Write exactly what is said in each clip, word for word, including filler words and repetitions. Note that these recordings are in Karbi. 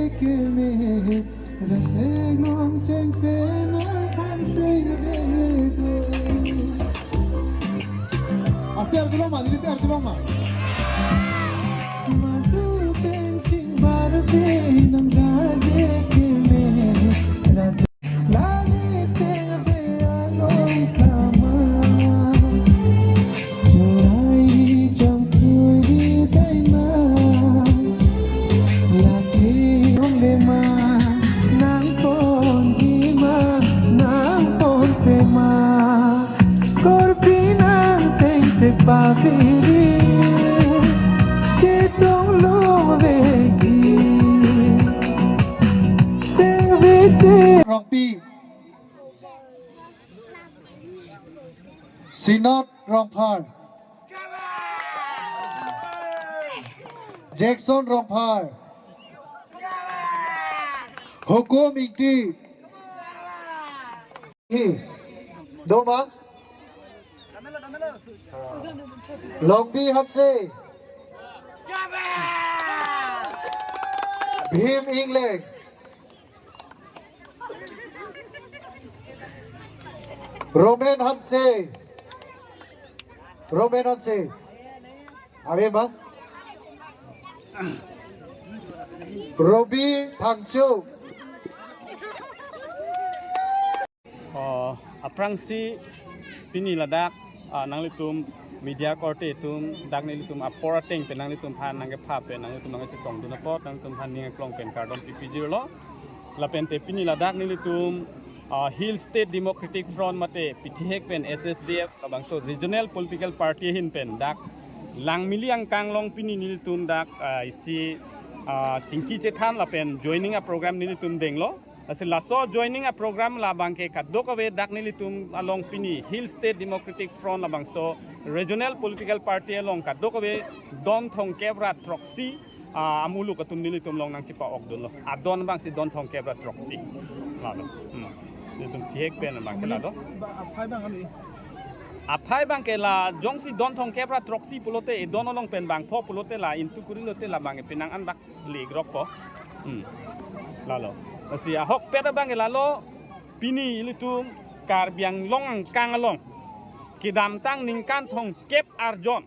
Keme, rasek nong cheng penang than sing bedo. Ase arjulong ma, neli ase arjulong ma. Madu pen ching bar penang raje keme, rasek lani sing be along kama. Churai jong kuri daima. Lake ong lema, nang pon dima, nang pon pema. Korpi nang teng te papiri, chetong lo vegi. Teng vete. Rongpi. Sinot Rongphar. Jackson Rongphar. Hukum Ingti. Hi. Doma. Longbi Hanse. Bhim Ingleng. Roman Hanse. Roman Hanse. Ave ma? Robi Phangcho. Oh, aphrangsi pini ladak, ah, nanglitum media korte atum, dak nelitum apor ateng pen nanglitum aphan nangkepha pen nanglitum nangkachetongdun apot nanglitum aphan ning aklong pen kardom pipijirlo. Lapente pini ladak nelitum, ah, Hill State Democratic Front mate pithihek pen S S D F labangso regional political party ahin pen dak Langmili angkang along pini nelitum dak, ah, isi, ah, chingki chethan lapen joining aprogram nelitum denglo. Lasi laso joining aprogram labangke kadokave dak nelitum along pini Hill State Democratic Front labangso regional political party along kadokave don thomkep ra throksi, ah, amuluk atum nelitum along nangchepa-okdunlo. Adon abangsi don thomkep ra throksi. Lalo. Hmm. Nelitum thihek pen abangke lalo. Aphai abang kali. Aphai abangke la jongsi don thomkep ra throksi pulote, e don along pen bangpho pulote la intu kuri lote labangke penang an bak le grokpo. Hmm. Lalo. Lasi ahokpet abangke lalo pini ilitum Karbi Anglong angkang along kedamtang ningkan thomkep arjon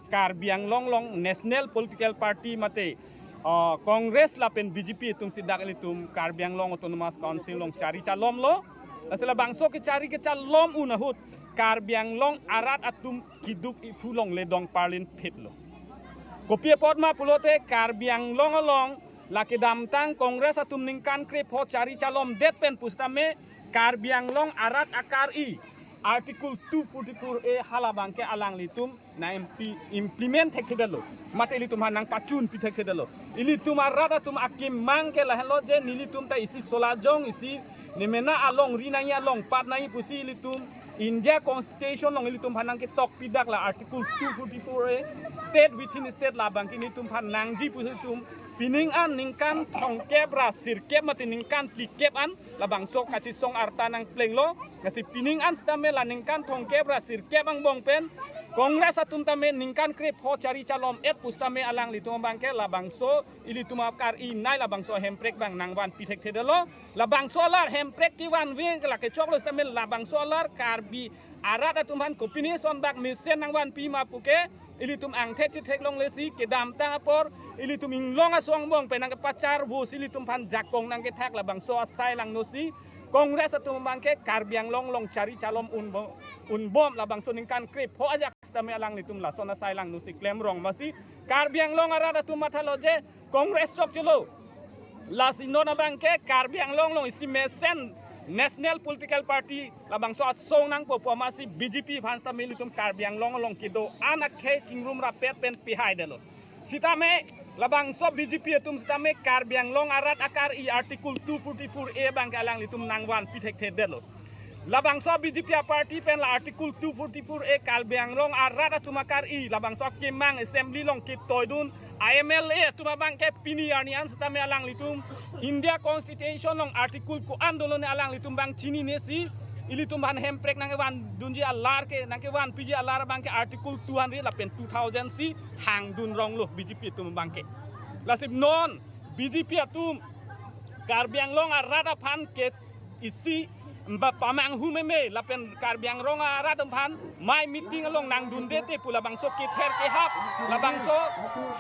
Karbi Anglong along national political party mate, ah, Congress lapen B J P atumsi dak ilitum Karbi Anglong Autonomous Council along chari chalomlo. Lasi labangso kechari kechalom un ahut Karbi Anglong arat atum keduk iphu longle dong parlin phitlo. Kopi apot ma pulote Karbi Anglong along la kedamtang Congress atum ningkan krepho chari chalomdet pen pusitame Karbi Anglong arat akari Article two forty-four A halabangke alanglitum nang impi-, implement thekthedetlo. Mate ilitum aphan nangpachunpi thekthedetlo. Ilitum arat atum akemang ke lahenlo je nelitum ta isi solajong isi nemena alongri nangji alongpat nangji pusi ilitum India Constitution along ilitum aphan nangketok pidak la Article two forty-four A, state within state labangke nelitum aphan nangji pusi ilitum pining an ningkan thomkep ra sirkep mate ningkan phlikep an labangso kachesong arta nangplenglo. Lasi pining an sitame la ningkan thomkep ra sirkep angbong pen Congress atum tame ningkan krepho chari chalom-et pusitame alanglitum abangke labangso ilitum akari nei labangso hemprek abang nangvanpi thekthedetlo. Labangso alar hemprek kevan veng ke lake choklo sitame labangso alar Karbi arat atum aphan kopine ason bak mesen nangvanpi ma puke ilitum angthek chetheklonglesi kedamtang apor ilitum inglong asong angbong pen nangkepacharvosi ilitum aphan jakong nangkethak labangso asai langnosi Congress atum abangke Karbi Anglong along chari chalom unbo-, unbom labangso ningkan krepho ajak sitame alanglitum lason asai langnosi klemrong masi Karbi Anglong arat atum mathalo je Congress chokchelo. Lasi non abangke Karbi Anglong along isi mesen national political party labangso asong nangpo pu amatsi B J P aphan sitame ilitum Karbi Anglong along kedo-an akhei chingrum rapet pen pihaidetlo. Sitame labangso B J P atum sitame Karbi Anglong arat akari Article two forty-four A abangke alanglitum nangvanpi thekthedetlo. Labangso B J P aparty pen la Article two forty-four A Karbi Anglong arat atum akari labangso akemang assembly along ketoidun a M L A atum abangke pini arni an sitame alanglitum India Constitution along article ko-an dolo ne alanglitum abang chininesi ilitum aphan hemprek nangkevandunji alar ke nangkevanpiji alar abangke Article two hundred lapen two thousand si hangdun ronglo B J P atum abangke. Lasi non B J P atum Karbi Anglong arat aphan ke isi ba pamanghu meme lapen Karbi Anglong arat aphan mai meeting along nangdunde te pu labangso kether kehap, labangso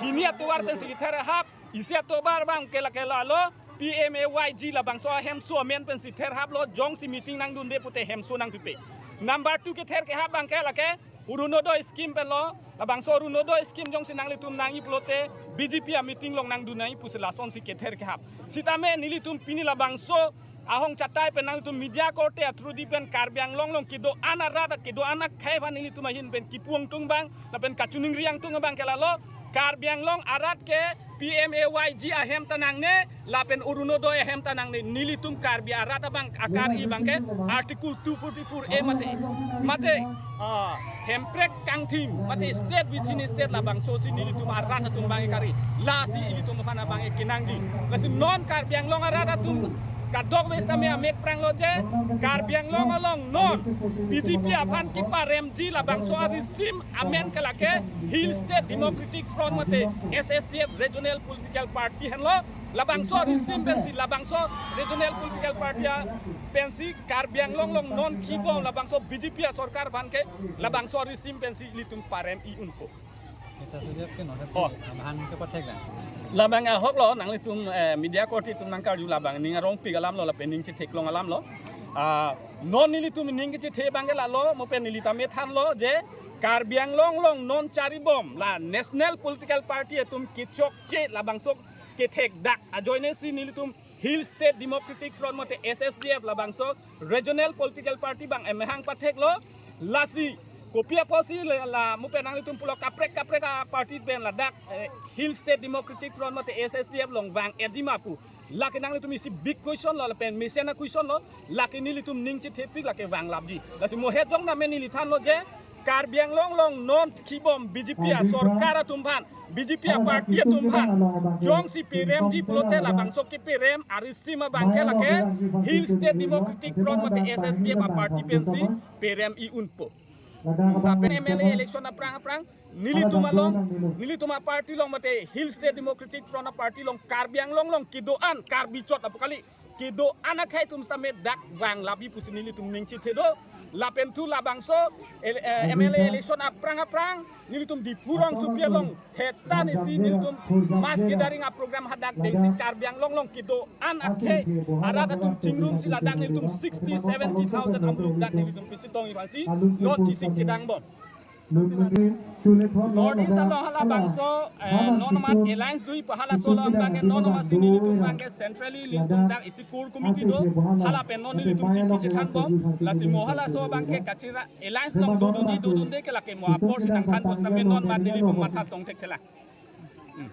hini atovar pensi kether hap, isi atovar abang ke lake lalo P M A Y G labangso ahemso amen pensi therhaplo, jongsi meeting nangdunde pute hemso nangpipe. Number two kether kehap abang ke lake Orunodoi scheme penlo, labangso Orunodoi scheme jongsi nanglitum nangji pulote B J P a meeting along nangdun nangji pusi lasonsi kether kehap. Sitame nelitum pini labangso ahong chatai pen nanglitum media korte atrudi pen Karbi Anglong along kedo-an arat, kedo-an akhei aphan nelitum ahin pen kipu angtung abang lapen kachiningri angtung abang ke lalo, Karbi Anglong arat ke P M A Y G ahem ta nangne lapen Orunodoi ahem ta nangne. Nelitum Karbi arat abang akar-i abang ke Article two forty-four A mate, mate, ah, Hemprek kangthim mate state within state labangso si nelitum arat atum abang ke kar-i. Lasi ilitum aphan abang ke kenangji. Lasi non Karbi Anglong arat atum kadokave sitame amek pranglo je Karbi Anglong along non B J P aphan keparemji labangso arisim amen ke lake Hill State Democratic Front mate S S D F Regional Political Party henlo. Labangso arisim pensi, labangso Regional Political Party a pensi Karbi Anglong along non kibom labangso B J P a sorkar aphan ke labangso arisim pensi ilitum parem-i unpo. Acha, Sudip ke non Oh. Amahang ke pathek lang. Labang ahoklo, nanglitum, eh, media korte atum nangkarju labang ning arongpik alamlo lapen ning chetheklong alamlo. Ah, non nelitum ning kechethe abang ke lalo, mo pen neli tame thanlo je Karbi Anglong along non charibom la National Political Party atum kechokche labangso kethekdak ajoine si nelitum Hill State Democratic Front mate S S D F labangso Regional Political Party abang emahang patheklo. Lasi kopi apotsi le la mo pen nanglitum pulo kaprek kaprek a party pen ladak, eh, Hill State Democratic Front mate S S D F along vang-etji ma pu. Lake nanglitum isi big question lo lapen mesen a question lo, lake nelitum ning chethepik lake vanglapji. Lasi mo het jong name neli thanlo je Karbi Anglong along non kibom B J P a sorkar atum aphan, B J P a party atum aphan jongsi peremji pulote labangso keperem arisim abang ke lake Hill State Democratic Front mate S S D F a party pensi perem-i unpo. Lapen M L A election aphrang aphrang nelitum along, nelitum a party along mate Hill State Democratic Front a party along Karbi Anglong along kedo-an Karbi chot apu kali, kedo-an akhei atum sitame dak vanglapji pusi nelitum ning chethedo. Lapen thu labangso el-, eh, M L A election aphrang aphrang nelitum Diphu rongsopi along thetan isi nelitum mass gathering a program hadak dengsi Karbi Anglong along kedo-an akhei arat atum chingrumsi ladak nelitum sixty, seventy thousand amuluk dak nelitum pichetong ipansi non chisik chedangbom. North East along halabangso, eh, non amat alliance do-ipo, halaso along abang ke non amat si nelitum abang ke centrally nelitum dak isi core committee do, hala pen non nelitum chingki chethanbom. Lasi mo halaso abang ke kachira alliance along dodunji dodunde ke lake mo apor si nangthanpo sitame non amat nelitum matha tongthek thela. Hmm.